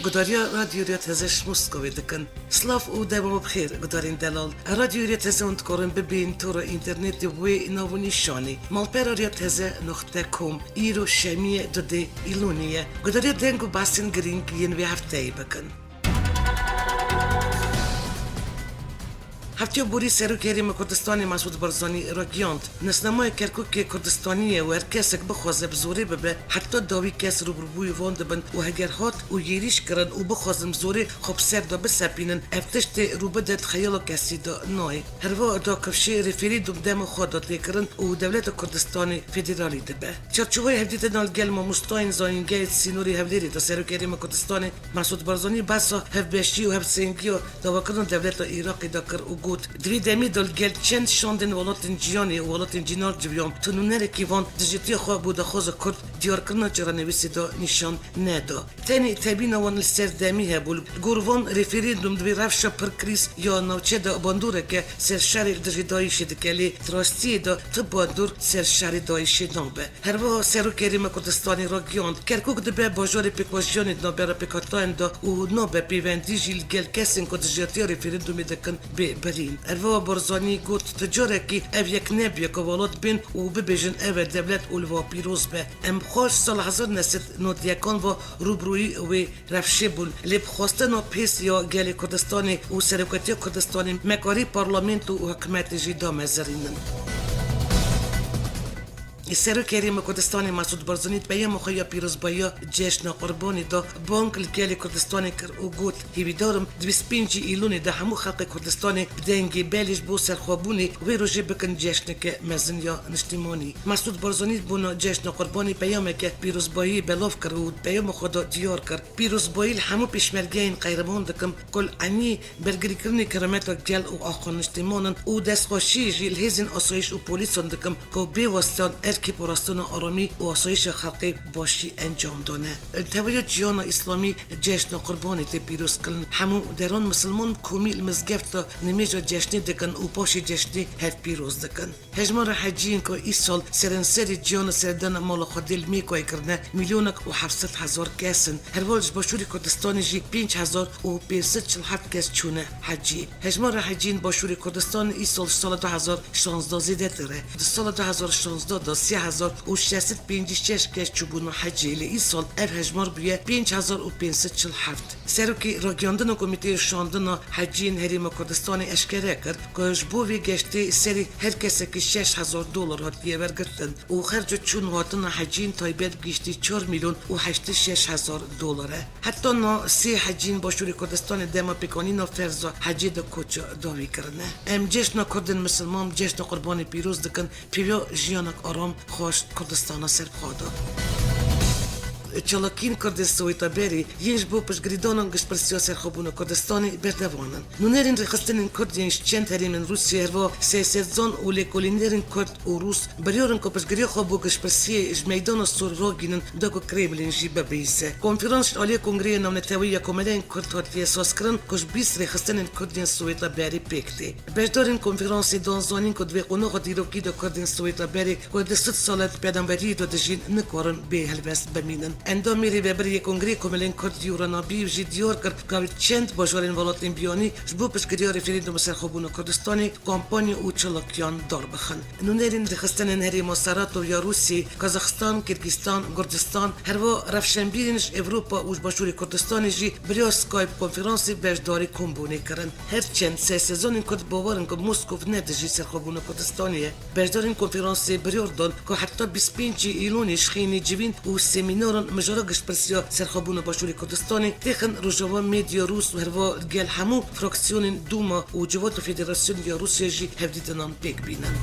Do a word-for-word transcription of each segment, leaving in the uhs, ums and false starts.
Gudariya Radyo Rêya Teze ji Moskowê dikin. Silav û dema we bi xêr, gudarên delal. Radyo Rêya Teze hûn dikarin bibên tora înternetê bi wê nav û nîşanê: malpera Rêya Teze noqte com. Îro şemiyê dudê Îlonê ye. Gudariya deng û behsên girîng yên vê hefteyê bikin. Heftê borî Serokê Herêma Kurdistanê Mesûd Barzanî ragihand, nasnameya Kerkûkê Kurdistanî ye û her kesek bixwaze bi zorê bibe, heta dawî kes rûbirûbûyî van dibin û heger hat û êrîş kirin û bixwazin bi zorê xwe bi ser de bisepînin, ev tiştê rû bide di xeyala kesî de nayê. Herwiha da kifşê referandûm dema xwe da tê kirin û dewleta Kurdistanê federalî dibe. Çarçoveyê hevdîtina li gel mamostayên Zanîngehê Sînorê Hewlêrê de Serokê Herêma Kurdistanê Mesûd Barzanî behsa hevbeşî û hevsengiya dawakirina dewleta Iraqê de kir û got, di vê demê de li gel çend şandên welatên cîhanê û welatên cînar civiyan, tu nûnerekî van dijîtiya xwe bo daxwaza Kurd diyarkirina çarenivîsê de nîşan neda. Tenê tebîna wan li ser demî hebû. Li gor van, referandûm di vê rewşa pir krîz ya navçe de bandoreke ser şerê li dijî DAIŞê dike, lê di rastiyê de tu bandor ser şerê DAIŞê nabe. Herwiha Serokê Herêma Kurdistanê ragihand, Kerkûk dibe bajarê pêkvejiyanê di navbera pêkhatiyan de û nabe pêvendî jî li gel kesên ku dijîtiya referandûmê dikin bê birîn. Herwiha Barzanî got, tu carekî ev yek nebûye ku welat bên û bibêjin ev e dewlet û li va pîroz be. Em xwe ji sala hezar neh sed nod yekan ve rûbirûyî wê rewşê bûn. Lê bi xwestina pês ya gelê Kurdistanê û serokatiya Kurdistanê me karî parlamento û hikûmetê jî damezirînin. Serokê Herêma Kurdistanê Mesûd Barzanî di peyama xwe ya pîrozbahiya Cejna Qurbanê de bang li gelê Kurdistanê kir û got, hêvîdar im di bîst pêncî Îlonê de hemû xelkê Kurdistanê bi dengê belê ji bo serxwebûnê wê rojê bikin cejneke mezin ya niştimanî. Mesûd Barzanî di bona Cejna Qurbanê peyameke pîrozbahiyê belav kir û di peyama xwe de diyar kir, pîrozbahî li hemû pêşmergeyên qehreman dikim ku li enî bergirîkirinê kerameta gel û axa niştiman in û destxweşiyê jî li hêzên asayîş û polîsan dikim ku bê westan erkê parastina aramî û asayîşa xelkê bi başî encam dane. Li tevahiya cîhana îslamî Cejna Qurbanê tê pîrozkirin. Hemû deran misilman bi komî li mizgeft de nimêja cejnê dikin û paşê cejnê hev pîroz dikin. Hejmara heciyên ku îsal serenserê cîhana serdana mala Xwedê li Mêkayê kirine, milyonek û heft sed hezar kes in. Herwiha ji Başûrê Kurdistanê jî pênc hezar û pênc sed çil heft kes çûne heciyê. Hejmara heciyên Başûrê Kurdistanê îsal ji sala du hezar şazdeh zêdetir e. Di sala du hezar şazdeh de sê hezar û şeş sed pêncî şeş kes çûbûne heciyê, lê îsal ev hejmar bûye pênc hezar û pênc sed çil heft. Serokê Ragihandina Komîteya Şandina Heciyên Herêma Kurdistanê eşkere kir ku ji bo vê geştê serê her kesekî şeş hezar dolar hatiye wergirtin û xerca çûn û hatina heciyên taybet gihîştî çar milyon û heştê şeş hezar dolar e. Heta niha sê heciyên Başûrê Kurdistanê dema pêkanîna ferza hecê de koça dawî kirine. Em cejna Kurdên Misilman, cejna Qurbanê pîroz dikin. Pêviya jiyanek aram, xweş Kurdistana serbixwe da. Çalakiyên Kurdên Swêta Berê yên ji bo piştgirîdana giştpirsiya serxwebûna Kurdistanê berdewam in. Nûnerên rêxistinên Kurd yên ji çend herêmên Rûsya, herwiha siyasetzan û lêkolînerên Kurd û Rûs biryar in ku piştgiriya xwe bo giştpirsiyê ji Meydana Sor ragihînin da ku Kremlin jî bibihîse. Konferans ji aliyê Kongreya Navneteweyî ya Komeleyên Kurd hatiye sazkirin ku ji bîst rêxistinên Kurd yên Swêta Berê pêk tê. Beşdarên konferansê dan zanîn ku di vê qonaxa dîrokî de Kurdên Swêta Berê ku du sed sal e di penaberiyê de dijîn, nikarin bê helwest bimînin. Endamê Rêvebirê yê Kongreyê Komelên Kurd Yûra Nabî jî diyar kir ku li çend bajarên welatên biyanî ji bo piştgiriya referandûma serxwebûna Kurdistanê kampanya û çalakiyan darbixin. Nûnerên rêxistinên herêma Saratov ya Rûsiyê, Kazaxistan, Kirgîstan, Gurcistan, herwiha rewşenbîrên ji Ewropa û ji Başûrê Kurdistanê jî bi rêya Skype konferansê beşdarî kombûnê kirin. Her çend siyasetzanên Kurd bawer in ku Moskov ne dijî serxwebûna Kurdistanê ye. Beşdarên konferansê biryar dan ku heta bîst pêncî Îlonê ji xênî civîn û semînaran mijara giştpirsiya serxwebûna Başûrê Kurdistanê têxin Rojava, Medya Rûs û herwiha gel hemû fraksiyonên Dûma û Civata Federasyonê ya Rûsya jî hevdîtinan pêk bînin.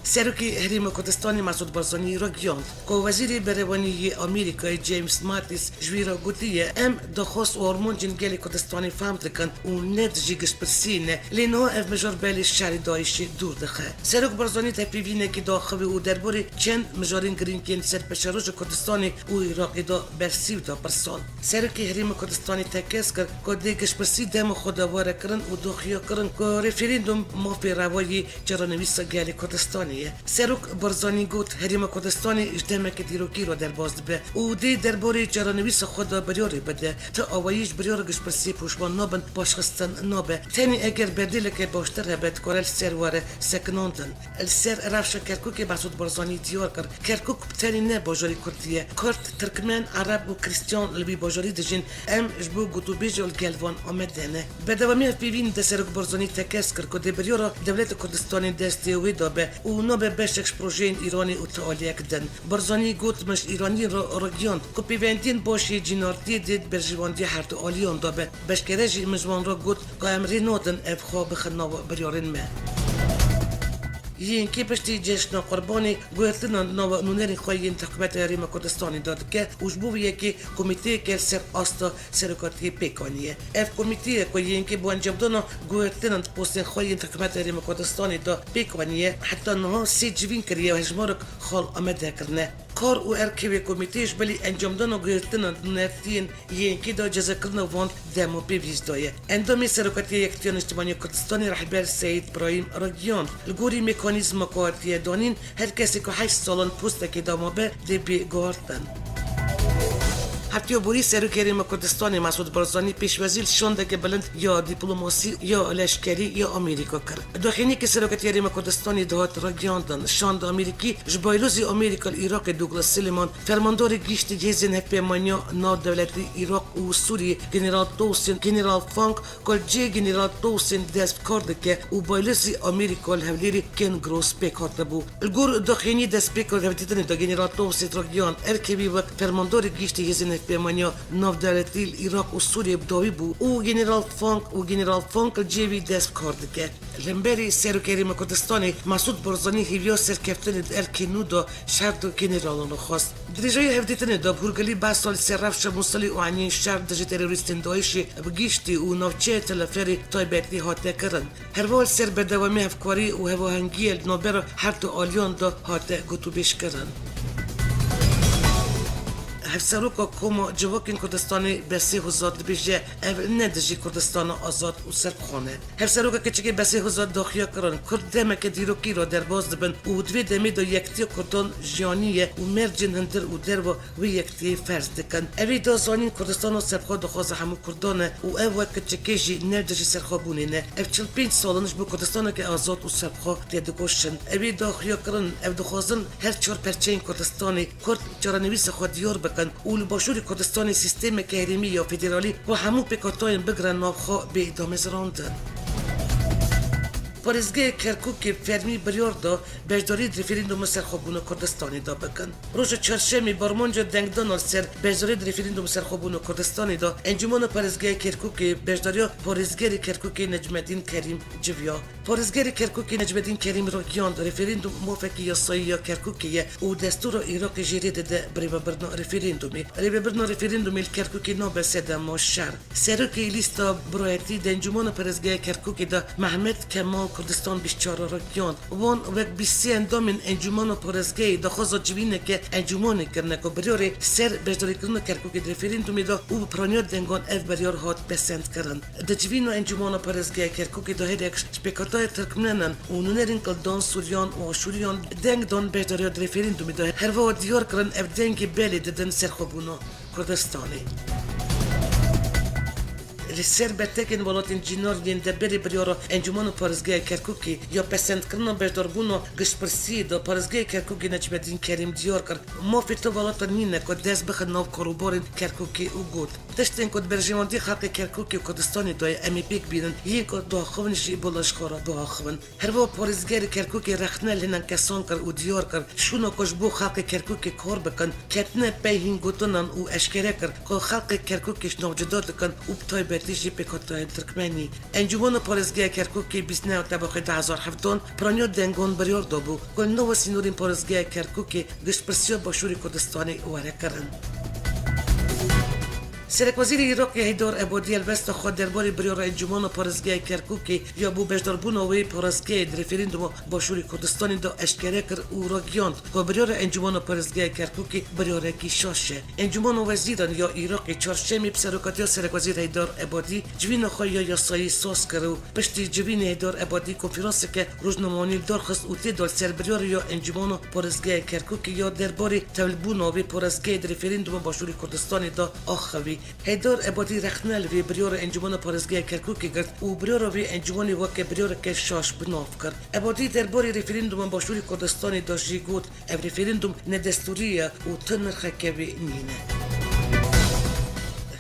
Serokê Herêma Kurdistanê Mesûd Barzanî ragihand ku Wezîrê Berevanî yê Amerîkayê James Mattis ji wî re gotiye, em daxwaz û armancên gelê Kurdistanê fehm dikin û ne dijî giştpirsiyê ne, lê niha ev mijar belê şerê DAIŞê dûr dixe. Serok Barzanî tevpîvînekî diaxive û derbarê çend mijarên girîng yên ser peşeroja Kurdistanê û Iraqê de bersîv da pirsan. Serokê Herêma Kurdistanê tekez kir ku dê giştpirsî dema xwe de were kirin û daxuya kirin ku referandûm mafê rewayê çarenivîsa gelê Kurdistanê Serok Barzanî got, Herêma Kurdistanê ji demeke dîrokî re derbas dibe û dê derbarê çarenivîsa xwe de biryarê bide. Ti awayî ji biryara giştpirsiyê poşman nabin, paşxistin nabe. Tenê eger bedêleke baştir hebe, dikare li ser were sekinandin. Li ser rewşa Kerkûkê Mesûd Barzanî diyar kir, Kerkûk bi tenê ne bajarê Kurdî ye. Kurd, Tirkmen, Ereb û Krîstiyan li vî bajarî dijîn. Em ji bo gotûbêja li gel van amade ne. Berdewamiya hevpeyvînê de Serok Barzanî tekez kir ku dê biryara dewleta Kurdistanê destê wê de be û nabe beşek ji projeyên Îranê û ti aliyek din. Barzanî got, Min ji Îraniyên re ragihand ku pêvendiyên baş yê cînartiyê dê di berjewendiya her du aliyan de be. Beşkere jî min ji wan re got ku em rê nadin ev xwe bixin nava biryarên me. Y N K piştî Cejna Qurbanê guhertina nava nûnerên xwe yên di Hikûmeta Herêma Kurdistanê de dike û ji bo vê yekê komîteyeke li ser asta serokatiyê pêk aniye. Ev komîteye ku Y N K bo encamdana guhertina di postên xwe yên di Hikûmeta Herêma Kurdistanê de pêk aniye, heta niha sê civîn kiriye û hejmarek xal amade kirine. Kar û erkê wê komîteyê ji bilî encamdana guhertina nûnertiyên Y N K de cezakirina van dem û pêvîst de ye. Endamê Serokatiya Yekîtiya Niştimanî ya Kurdistanê Rehber Seyîd Birahîm ragihand, li gorî mekanîzma ku hatiye danîn, her kesê ku heşt salan postekê de mabe dê bê guhartin. Hefteya borî Serokê Herêma Kurdistanê Mesûd Barzanî pêşwazî li şandeke bilind ya dîplomasî, ya leşkerî ya Amerîka kir. Daxuyaniyekî Serokatiya Herêma Kurdistanê dihat ragihandin. Şanda Amerîkî ji Baylozê Amerîka li Iraqê Douglas Silliman, Fermandarê Giştî Hêzên Hevpeymaniya Navdewletî Iraq û Sûriyê General Towsin, General Funk, ku li cihê General Towsin dest bi kar dike û Baylozê Amerîka li Hewlêrê Ken Gross pêk hatibû. Li gor daxuyaniyê destpêka hevdîtinê de General Towsin ragihand, erkê wî wek Fermandarê Giştî Hêzên Hevpeymaniya Navdewletî li Iraq û Sûriyê bi dawî bû û General Funk û General Funk li cihê wî dest bi kar dike. Li hemberî Serokê Herêma Kurdistanê Mesûd Barzanî hêviya serkeftinê di erkê nû de ji her du generalan re xwest. Dirêjayî hevdîtinê de bi hûrgilî behsa li ser rewşa Mûsilê û eniyên şer dijî terorîstên DAIŞê bi giştî û navçeya Tileferê taybetî hate kirin. Herwiha li ser berdewamiya hevkarî û hevahengiyê li navbera her du aliyan de hate gotûbêjkirin. Hevseroka Koma Civakên Kurdistanê Besê Hozat dibêje, ev ne dijî Kurdistana azad û serbixwe ne. Hevseroka Keçikê Besê Hozat daxuya kirin, Kurd demeke dîrokî re derbas dibin û di vê demê de yekitiya Kurdan jiyanî ye û mercên hundir û derva wê yekitiyê ferz dikin. Ew ê da zanîn Kurdistana serbixwe daxwaza hemû Kurdan e û ev wek keçikê jî ne dijî serxwebûnê ne. Ev çil pênc sal in ji bo Kurdistaneke azad û serbixwe têdikoşin. Ew ê daxuya kirin, ew dixwazin her çar perçeyên Kurdistanê Kurd çarenivîsa xwe diyar bikin û li Başûrê Kurdistanê sîstemeke herêmî ya federalî ku hemû pêkhatayên bigire nav xwe bê damezrandin. Parêzgeha Kerkûkê fermî biryar da beşdarî di referandûma serxwebûna Kurdistanê de bikin. Roja çarşemê bi armanca dengdana li ser beşdarî di referandûma serxwebûna Kurdistanê de Encûmena Parêzgeha Kerkûkê beşdariya parêzgerê Kerkûkê Necmedîn Kerîm civiya. Parêzgerê Kerkûkê Necmedîn Kerîm ragihand, referandûm mafekî yasayî ya Kerkûkê ye û destûra Iraqê jî rê dide bi rêvebirina referandûmê. Rêvebirina referandûmê li Kerkûkê nabe sedema şer. Serokê Lîsta Birayetî di Encûmena Parêzgeha Kerkûkê de Mehmet Kemal Kurdistan bîst çar re ragihand. Wan wek bîst sê endamên Encûmena Parêzgehê daxwaza civîneke encûmanê kirine ku biryarê ser beşdarîkirina Kerkûkê di referandûmê de û bi piraniya dengan ev biryar hat pesendkirin. Di civîna Encûmana Parêzgeha Kerkûkê de herek ji pêkhatayê Tirkmenan û nûnerên Kildan, Sûriyan û Aşûriyan deng dan beşdariya di referandûmê de. Herwiha diyar kirin ev dengê belê didin serxwebûna Kurdistanê. Li ser bertekên welatên cînar yên deverê biryara Encûmana Parêzgeha Kerkûkê ya pesendkirina beşdarbûna giştpirsiyê de parêzgehê Kerkûkê Necmedîn Kerîm diyar kir, mafê tu welata nîne ku dest bixe nav karûbarên Kerkûkê û got, Tiştên ku di berjewendî xelkê Kerkûkê û Kurdistanê de ye, em ê pêk bînin, yên ku diaxivin jî bo lajkara biaxivin. Herwiha parêzgerê Kerkûkê rexne li hinek kesan kir û diyar kir, şûna ku ji bo xelkê Kerkûkê kar bikin, ketine pey hîn gotinan û eşkere kir ku xelkê Kerkûkê ji nav cuda dikin û bi taybetî jî pêkhatayên Tirkmenî. Encûmana Parêzgeha Kerkûkê bîst neh Tebaxê du hezar hevdan piraniya dengan biryar dabû ku li nava sînorên parêzgeha Kerkûkê giştpirsiya Başûrê Kurdistanê were kirin. Serekwezîrê Iraqê Heydar Ebadî helbesta xwe derbarê biryara Encûmena Parêzgeha Kerkûkê ya bo beşdarbûna wê parêzgehê di referanduma Başûrê Kurdistanê de eşkere kir û ragihand ku biryara Encûmena Parêzgeha Kerkûkê biryarekî şaş e. Encûmena Wezîran ya Iraqê çarşemê bi serokatiya Serekwezîr Heydar Ebadî civîna xwe ya yasayî saz kir û piştî civînê Heydar Ebadî konferanseke rojnamevanî darxist û tê de li ser biryara ya Encûmena Parêzgeha Kerkûkê ya derbarê tevlbûna vê parêzgehê di referanduma Başûrê Kurdistanê de axivî. Heydar Ebadî rexne li vê biryara Encûmena Parêzgeha Kerkûkê girt û biryara vê encûmenê weke biryareke şaş bi nav kir. Ebadî derbarê referanduma Başûrê Kurdistanê de jî got, ev referandum nedestûrî ye û tu nirxeke wê nîne.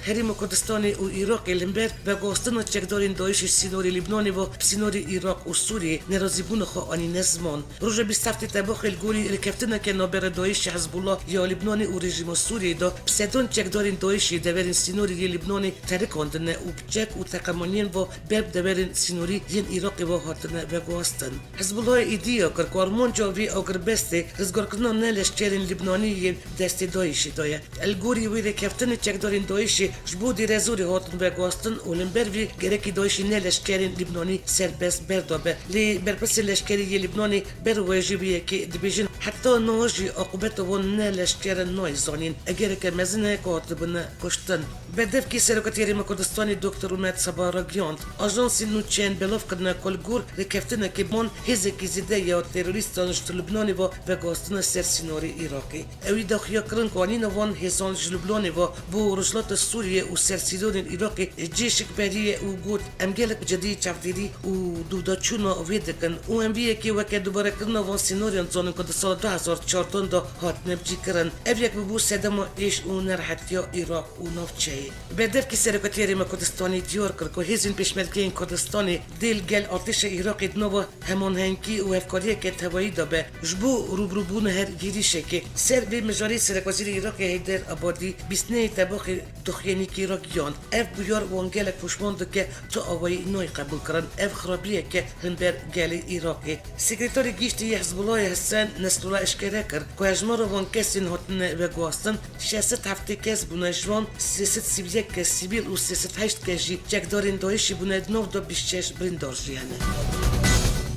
Herêma Kurdistanê û Iraqê li hember veguhastina çekdarên DAIŞê sînorê Libnanê ve bi sînorê Iraq û Sûriyê nerazîbûna xwe anîne ziman. Roja bîst heftê Tebaxê li gorî rêkeftineke navbera DAIŞê Hizbullah ya Libnanê û rejîma Sûriyê de bi sedan çekdarên DAIŞê deverên sînorî yê Libnanê terikandine û bi çek û teqemaniyên ve ber bi deverên sînorî yên Iraqê ve hatine veguhastin. Hizbullahê îdiya kir ku armanca vî agirbestê rizgarkirina ne leşkerên Libnanî yên destê DAIŞê de ye. Li gorî wê rêkeftinê çekdarên DAIŞê ji bo dêrezorê hatin veguhastin û li hember vî gerekî DAIŞê ne leşkerên Libnanî serbest berdabe. Lê berpirsên leşkerî yê Libnanê ber wê ji vê yekê dibêjin, heta niha jî aqûbeta wan ne leşkerin nayê zanîn. Egereke mezin heye ku hatibûne kuştin. Berdevkê Serokatî Herêma Kurdistanê Doktor Umed Seba ragihand, ajansên nûçeyên belav kirine ku li gor rêkeftinekê ban hêzekî zêde ya terorîstan ji Libnanê ve veguhastine ser sînorê Iraqê. Ewî daxuya kirin ku anîna van hêzan ji Libnanê ve bo Rojhilata Sûriyê û ser sînorên Iraqê cê şikberî ye û got, em gelek bi cidî çavdêrî û dûdaçûna wê dikin û em vî yekê weke dubarekirina van sînorên zanin ku di sala du hezar çardeh de hatine bicîkirin. Ev yek bûbû sedema êş û nerehetiya Iraq û navçeyê. Berdevkê Serokatî Herêma Kurdistanê diyar kir ku hêzên Pêşmergeyên Kurdistanê dê li gel artêşa Iraqê di nava hemanhengî û hevkariyeke tevayî de be, ji bo rûbirûbûna her êrîşekê. Ser vê mijarê Serekwezîrê Iraqê Heyder Ebadî bîst û nehê Tebaxê Duxyênîkî ragihand, ev bûyar wan gelek poşman dike, tu awayî nayê qebûlkirin. Ev xirabiyeke himber gelê Iraqê. Sekreterê Giştî yê Hizbullahê Hesen Nesrullah eşkere kir ku hejmara van kesên hatine veguhastin şeş sed heftê kes bûne, ji wan sê sed sî û yek kes sivîl û sê sed heşt kes jî çekdarên DAIŞê bûne, di nav de bîst şeş birîndar jî hene.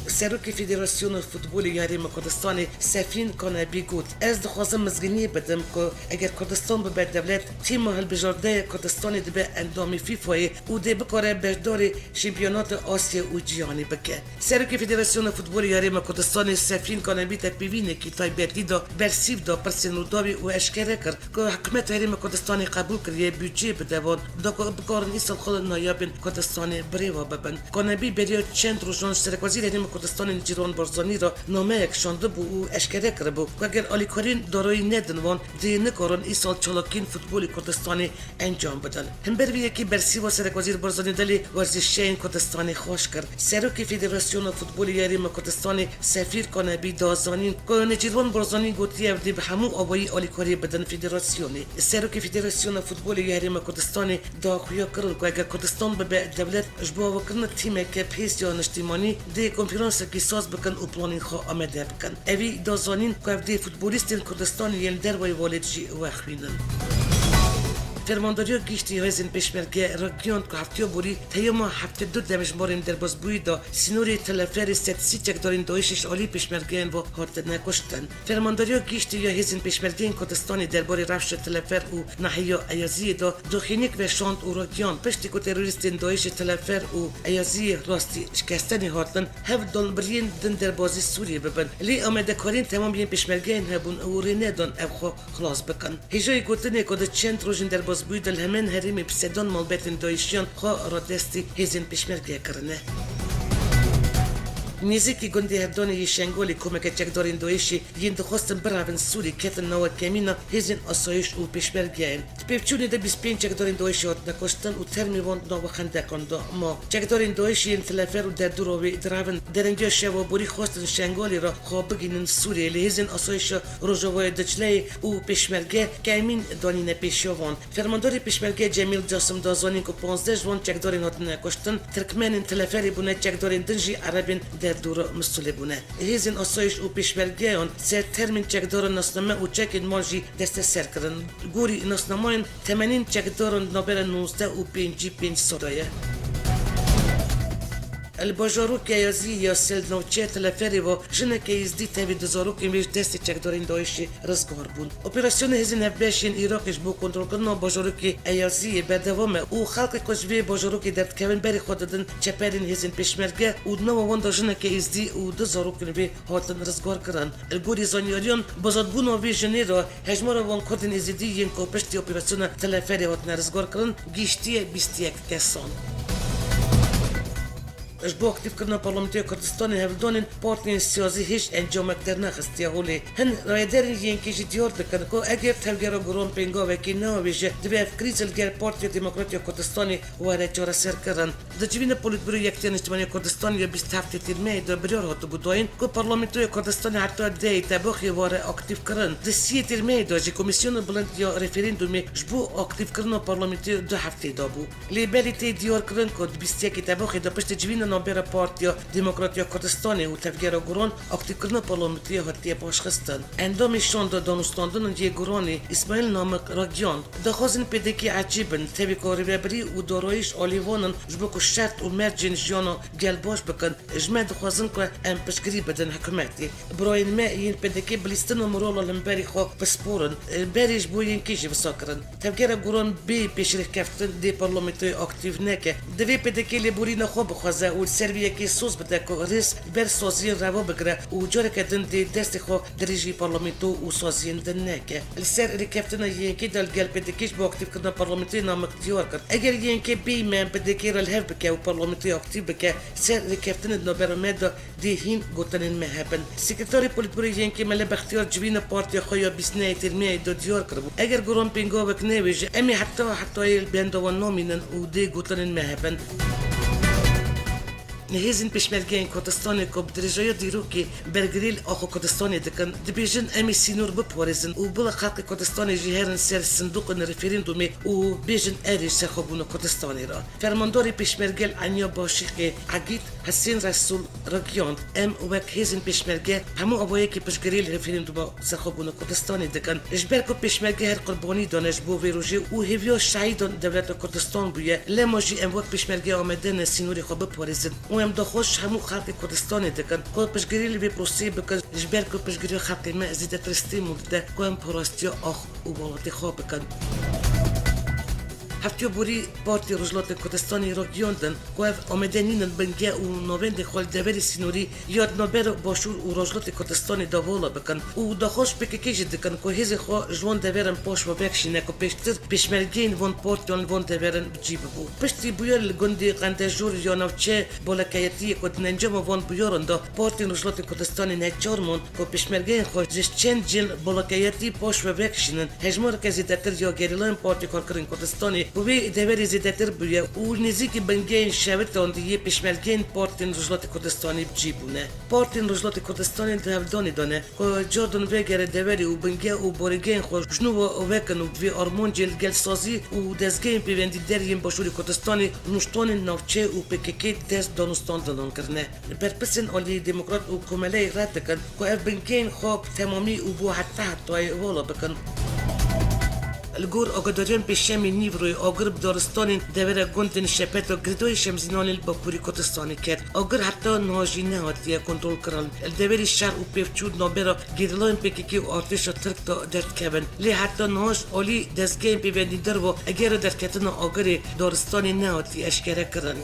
Serokê Federasyona Futbolê ya Herêma Kurdistanê Sefîn Kanebî got, ez dixwazim mizgîniyê bidim ku eger Kurdistan bibe dewlet, tîma hilbijardeya Kurdistanê dibe endamê FIFAyê û dê bikare beşdarê Şampiyonata Asya û Cîhanê bike. Serokê Federasyona Futbolê ya Herêma Kurdistanê Sefîn Kanebî di pêvînekî taybetî de bersiv da pirsên Rûdawê û eşkere kir ku Hikûmeta Herêma Kurdistanê qebûl kiriye budcê bide wan da ku bikarin îsal xwe li nayabên Kurdistanê birêve bibin. Kanebî beriya çend rojan ji Serekwezîrê Herêma Kurdistanê Nêçîrvan Barzanî re nameyek şandibû û eşkere kiribû ku eger alîkariyên darayî nedin wan, dê nikarin îsal çalakiyên futbolê Kurdistanê encam bidin. Hember vê yekê bersîva Serekwezîr Barzanî dilê werzîşçiyên Kurdistanê xweş kir. Serokê Federasyona Futbolê ya Herêma Kurdistanê Sefîr Kanebî da zanîn ku Nêçîrvan Barzanî gotiye ew dê bi hemû awayî alîkariyê bidin federasyonê. Serokê Federasyona Futbolê ya Herêma Kurdistanê da xuya kirin ku eger Kurdistan bibe dewlet, ji bo avakirina tîmeke bi hêz ya niştîmanî dê konferansekî saz bikin û planên xwe amade bikin. Evî da zanîn ku ev dê futbolîstên Kurdistanê yên dervayî welêt jî wexwînin. Fermandariya Giştî ya Hêzên Pêşmerge ragihand ku heftiya borî teyama heftê du demjimbarên derbazbûyî da sînorê Tileferê sed sî çekdarên DAIŞê ji alî pêşmergeyan ve hatine kuştin. Fermandariya Giştî ya Hêzên Pêşmergeyên Kurdistanê derbarê rewşa Tilefer û nahiya Eyaziyê de doxînîk veşand û ragihand, piştî ku terorîstên DAIŞê Tilefer û Eyaziyê rastî şikestenê hatin, hev dal biriyên din derbazî Sûriyê bibin. Lê amadekariyên temam yên pêşmergeyên hebûn û rê nedan ev xwe xilas bikin. Hêjayî gotinê ku di çend rojên derbazbûyî de li hemên herêmê bi sedan malbetên DAIŞiyan xwe radestî hêzên pêşmerge kirine. Nêzîkî gundê Hevdanê yê Şengalê komeke çekdarên DAIŞê yên dixwestin birevin Sûrî ketin nava kemîna hêzên asayîş û pêşmergeyan. Di pêvçûnê de bîst pênc çekdarên DAIŞê hatine kuştin û termê wan di nava xendeqan de ma. Çekdarên DAIŞê yên Tilefer û derdora wê direvin. Derengiya şeva borî xwestin Şengalê re xwe bigihînin Sûriyê, lê hêzên asayişa Rojavayê Dicleyê û pêşmerge kemîn danîne pêşiya wan. Fermandarê pêşmerge Cemîl Casim da zanîn ku panzdeh ji wan çekdarên hatine kuştin, tirkmenên Tileferê bûne, çekdarên din jî erebên derdora Mistulê bûne. Hêzên asayîş û pêşmergeyan ser termên çekdaran nasname û çekên mal jî desteser kirin. Gorî nasnamayên temenîn çekdaran navbera nûzdeh û pêncî pênc sala ye. Li bajarokê Eyazî ya Sêl navçeya Teleferê ve jineke Êzdî tevî du zarokên wê ji destê çekdarên DAIŞê rizgar bûn. Operasyona hêzên hevbeş yên Iraqê ji bo kontrolkirina bajarokê Eyaziyê berdewam e û xelkê ku ji vê bajarokê derdikevin berê xwe didin çeperên hêzên pêşmerge û di nava wan de jineke Êzdî û du zarokên wê hatin rizgarkirin. Li gorî zanyariyan, bi zatbûna vê jinê re hejmara wan kurdên Êzidî yên ku piştî operasyona Teleferê hatine rizgarkirin gihîştiye bîst û yek kesan. Ji bo aktîfkirina Parlamentoya Kurdistanê hevdanên partiyên siyasî hêj encamek dernexistiye holê. Hin rayedarên Y N K jî diyar dikin ku eger tevgera Guran pêngavekê neavêje, divê ev krîz li gel Partiya Demokrat ya Kurdistanê were çareserkirin. Di civîna Polîtbûroya Yekîtiya Niştimanî ya Kurdistanê ya bîst û heftê Tîrmehê de biryar hatibû dayîn ku Parlamentoya Kurdistanê heta dehê Tebaxê were aktîfkirin. Di siyê Tîrmehê de jî Komîsyona Bilind ya Referandûmê ji bo aktîfkirina Parlamentoyê du heftê dabû. Lê belê tê diyarkirin ku di bîst û yekê Tebaxê de piştî civîna navbera Partiya Demokrat ya Kurdistanê û Tevgera Guran aktîfkirina Parlamentoyê hatiye paşxistin. Endamê şanda danûstandinan yê Guranê Îsmaîl Namik ragihand, daxwazên P D K ecêb in, tevî ku rêvebirî û darayîş alî wan in ji bo ku şert û mercên jiyana gel baş bikin, ji me dixwazin ku em piştgirî bidin hikûmetê. Birayên me yên P D K bi lîstina mirala li hemberî xwe pisporin, berê ji bo Y N K jî wisa kirin. Tevgera Guran bê pêşrêxkeftin dê parlamentoyê aktîf neke. Divê P D K lêborîna xwe bixwaze û li ser vê yekê soz bide ku rêz ber saziyên reva bigire û careke din dê destê xwe dirêjî parlamento û saziyên din neke. Li ser rêkeftina Y N K de li gel P D K ji bo aktîfkirina parlamentoyê Namik diyar kir. Eger Y N K bêyî me P D K re li hev bike û parlamentoyê aktîf bike, ser rêkeftinê di navbera me de dê hîn gotinên me hebin. Sekreterê Polîtbûroyê Y N K Mele Bextiyar civîna partiya xwe ya bîst û nehê Tîrmehê de diyar kiribû, eger Guran pêngavek newêje, em ê heta hetayê li benda wan namînin û dê gotinên me hebin. Hêzên pêşmergeyên Kurdistanê ku bi dirêjaya dîrokê bergirî li axa Kurdistanê dikin, dibêjin, em ê sînor biparêzin û bila xelkê Kurdistanê jî herin ser sindoqên referandûmê û bêjin erê ji serxwebûna Kurdistanê re. Fermandarê pêşmerge li Enya Başîqê Egîd Hesên Resûl ragihand, em wek hêzên pêşmerge hemû awayekî piştgirî li referandûma serxwebûna Kurdistanê dikin. Ji ber ku pêşmerge her qurbanî dane ji bo vê rojê û hêviya şehîdan dewleta Kurdistan bûye, lema jî em wek pêşmerge amade ne sînorê xwe biparêzin û em daxwaz ji hemû xelkê Kurdistanê dikin ku piştgirî li vê proseyê bikin, ji ber ku piştgiriya xelkê me zêdetir stêm û dide ku em parastiya ax û welatê xwe bikin. Heftiya borî Partiya Rojhilatê Kurdistanê ragihand, ku ev amade nînin bingeh û navendên xwe li deverê sînorî ya di navbera Başûr û Rojhilatê Kurdistanê de vala bikin û daxwaz P K K jî dikin ku hêzên xwe ji wan deveran paş ve vekişîne ku pêştir pêşmergeyên van partiyan li van deveran bi cî bibû. Piştî bûyerê li gundê Qendejor ya navçe bolekeyetiyê ku di encama van bûyeran de Partiyên Rojhilatê Kurdistanê ne çar man ku pêşmergeyên xwe ji çend cil bolekeyetî paş ve vekişînin, hejmareke zêdetir ya gerîlayên Partiya Karkerên Kurdistanê bi vê deverê zêdetir bûye û nêzîkî bingehên şewitan di yê pêşmergeyên Partiyên Rojhilatê Kurdistanê bi cî bûne. Partiyên Rojhilatê Kurdistanê di hevdanê de ne ku cardin vegere deverê û bingeh û borîgehên xwe ji nû ve vekin û bi vê armancê li gel sazî û dezgehên pêwendîder yên Başûrê Kurdistanê, nûştanên navçe û P K K dest danûstandinan kirine. Berpirsên alî Demokrat û Komeleyê red dikin ku ev bingehên xwe bi temamî û bo heta hetayê vala bikin. Li gor agadariyan pêşemê nîvroyê agir bi daristanên devera gundên Şepet û Girdoyê Şemzînanê li Bakurê Kurdistanê ket. Agir heta niha jî nehatiye kontrolkirin. Li deverê şer û pêvçû di navbera gerîlayên P K K û artêşa Tirk de derdikevin. Lê heta niha ji alî dezgehên pêwendîdar ve egera derketina agirê daristanê nehatiye eşkerekirin.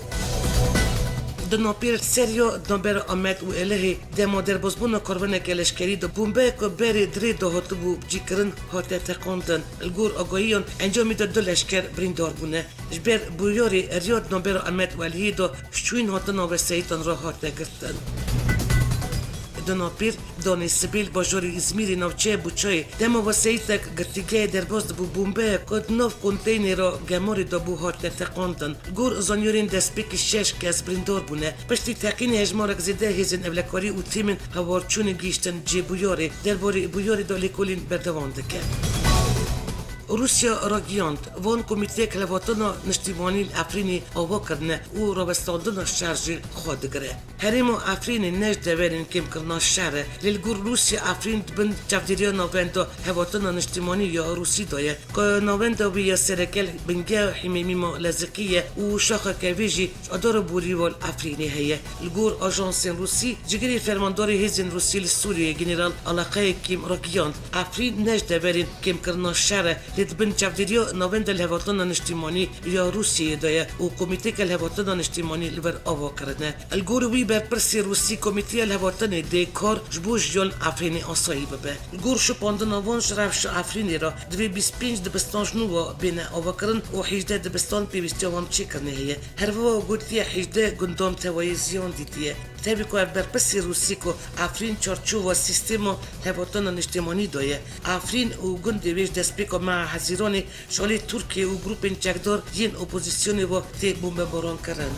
Di Napêr, Serya, di navbera Amed û Elihê, dema derbazbûna karvaneke leşkerî de bombeyeke berê di rê de hatibû cîkirin, hate teqandin. Li gor agahiyan, encamê de du leşker birîndar bûne. Ji ber bûyerê riya di navbera Amed û Elihê de şûyîn hatina veseyîtan re hate girtin. Di Napêr, Danê sibê li bajarê Îzmîrê navçeya Buçayê dema veseyîtek girtîgehê derbas dibû, bombeyek ku di nav konteynera gemarê de bû hate teqandin. Gor zanyarên destpêkî şeş kes birîndar bûne. Piştî teqînê hejmarek zêde hêzên ewlekarî û tîmên hewarçûnê gihîştin cê bûyerê. Derbarê bûyerê de lêkolîn berdewam dike. Rûsya ragihand, van komîteyek hilwetina niştîmanî li Efrînê ava kirine û rawestandina şer ji xwe digire. Herêma Efrînê ne ji deverên kêmkirina şer e, lê li gor Rûsya Efrîn di bin çavdêriya Navenda Hevatina Niştîmanî ya Rûsî de ye, ku navenda wî ya sereke li bingeha Himêmîma Lezikî ye û şaxeke vê jî ji Adara Borî ve li Efrînê heye. Li gor ajansên Rûsî, cigirê fermandarê hêzên Rûsî li Sûriyeyê General Alaqayê Kîm ragihand, Efrîn ne ji deverên kêmkirina şer e, lê di bin çavdêriya Navenda Hilhivatina Niştîmanî ya Rûsiyeyê de ye û komîteyeke hilhivatina niştîmanî li ber ava kirine. Li gor wî, berpirsê Rûsî komîteya hilhivatinê dê kar ji bo jiyan li Efrînê asayî bibe. Li gor şopandina van ji rewşa Efrînê re, divê bîst pênc dibistan ji nû ve bêne avakirin û hejdeh dibistan pêwîstiya wan çêkirinê heye. Her wiha gotiye hejdeh gundan tevayê ziyan dîtiye. Tevî ku ev berpirsê Rûsî ku Efrîn çarçova sîstema hilhivatina niştîmanî de ye. Efrîn û gundê wê ji destpêka meha Hezîranê ji alî Tirkiye û grûpên çekdar yên opozîsyonê ve tê bombebarankirin.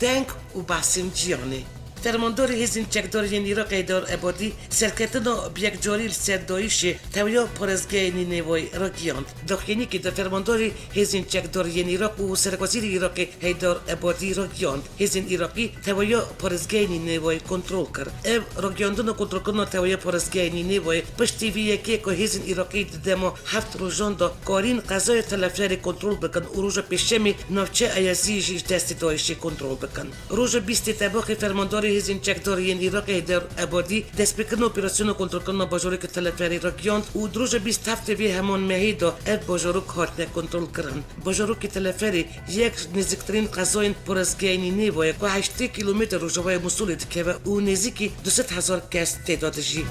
Deng û behsên cîhanê. Fermandarê Hêzên Çekdar yên Iraqê Heyder Ebadî serketina bi yekcarî li ser DAIŞê tewiya parêzgehê Nînevayê ragihand. Daxuyaniyekê de fermandarê Hêzên Çekdar yên Iraq û Serokwezîrê Iraqê Heyder Ebadî ragihand, hêzên Iraqî tewiya parêzgehê Nînevayê kontrol kir. Ev ragihandina kontrolkirina tewiya parêzgehê Nînevayê piştî vê yekê ku hêzên Iraqî di dema heft rojan de karîn qezaya Teleferê kontrol bikin û roja Pêşemê navçeya Eyeziyê jî ji destê DAIŞê kontrol bikin. Roja bîstê Tebaxê fermandarê hêzên çekdar yên Iraqê Heyder Ebadî destpêkirina operasyona kontrolkirina bajarokê Teleferê ragihand û di roja bîst heftê vê heman mehê de ev bajarok hatine kontrolkirin. Bajarokê Teleferê yek ji nêzîktirîn qezayên parêzgehê Nînevayê ku heştê kîlometre rojavayê Mûsulê dikeve û nêzîkî du sed hezar kes tê de dijî.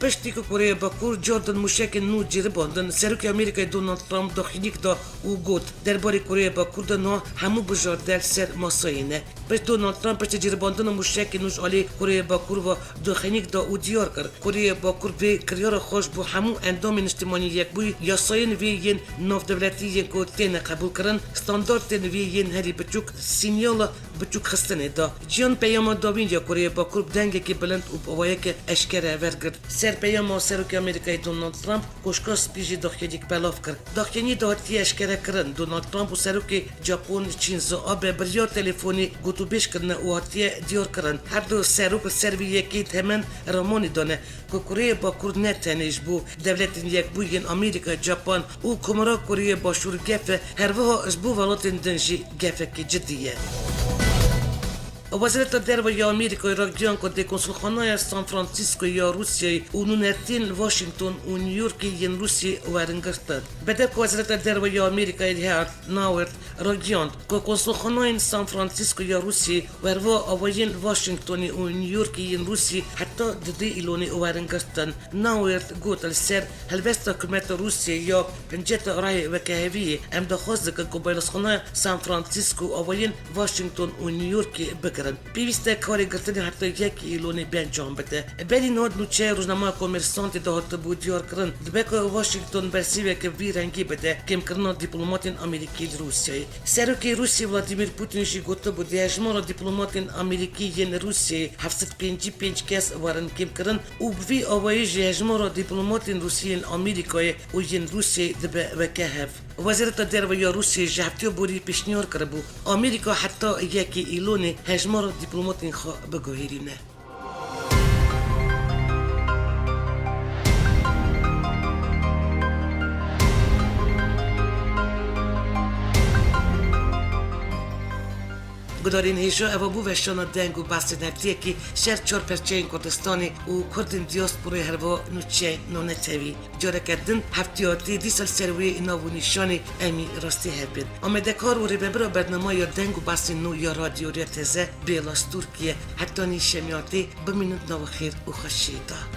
Piştî ku Koreya Bakur cardin mûşekên nû ceribandin, Serokê Amerîkayê Donald Trump daxuyaniyek da û got, derbarê Koreya Bakur de niha hemû bijarte li ser masayê ne. Pişt Donald Trump piştî ceribandina mûşekên nû ji alî Koreya Bakur ve daxuyaniyek da û diyar kir, Koreya Bakur vê kiryara xwe ji bo hemû endamên Niştimanî Yekbûyî, yasayên vê yên navdewletî yên ku têne qebûlkirin, standartên vê yên herî biçûk, sînyala biçûkxistinê da. Cîhan peyama dawîn ya Koreya Bakur bi dengekî bilind û bi awayeke eşkere wergirt. Ser peyama Serokê Amerîkayê Donald Trump Koşka Spî jî daxuyaniyek belav kir. Daxuyaniyê de hatiye eşkerekirin, Donald Trump û Serokê Japon Shinzo Abe biryar telefonî gotûbêj kirine û hatiye diyarkirin, her du serok li ser vê yekê di hemen ramanê de ne. Ku Koreya Bakur ne tenê ji bo Dewletên Yekbûyî yên Amerîka, Japan û Komara Koreya Başûr gef e, her wiha ji bo welatên din jî gefekî cidî ye. Wezareta Derve ya Amerîkayê ragihand ku dê konsulxanaya San Francisco ya Rûsyayê û nûnertiyên li Washington û New Yorkê yên Rûsyayê werin girtin. Bi dev ku Wezareta Derve ya Amerîkayê Heart Nauert ragihand ku konsulxanayên San Francisco ya Rûsyayê û herwiha awayên Washingtonê û New Yorkê yên Rûsyayê heta dudê Îlonê werin girtin. Nauert got, li ser helwesta hikûmeta Rûsyayê ya pinceta rayê wekeheviyê, em daxwaz dikin ku baylasxanaya San Francisco û awayên Washington û New Yorkê bigirin. Pêwîst e karê girtinê heta yekê Îlonê bi encam bide. Berî niha di nûçeya rojnameya Komêrsantê de hatibû diyarkirin, dibe ku Washington bersiveke vî rengî bide kêmkirina dîplomatên Amerîkî li Rûsyayê. Serokê Rûsyayê Vladimir Putin jî gotibû, di hejmara dîplomatên Amerîkî yên Rûsyayê heft sed pêncî pênc kes werin kêmkirin û bi vî awayî jî hejmara dîplomatên Rûsî yên Amerîkayê û yên Rûsyayê dibe weke hev. Wezareta Derve ya Rûsyayê ji heftiya borî pêşniyar kiribû, Amerîka heta yekê Îlonê hejmara dîplomatên xwe biguherîne. Gudarên hêja, eva bû veşana deng û behsên heftiyekî ser çar perçeyên Kurdistanê û Kurdên diyasporayê herva nûçeyên nonetewî. Careke din heftiyatî dîsa li ser wê nav û nîşanê em ê rastî hev bên. Amadekar û rêvebira bernama ya deng û behsên nû ya Radyo Rêya Teze Bêla Stûrkî ye. Heta nîşemiyatê bimînin di nava xêr û xweşiyê de.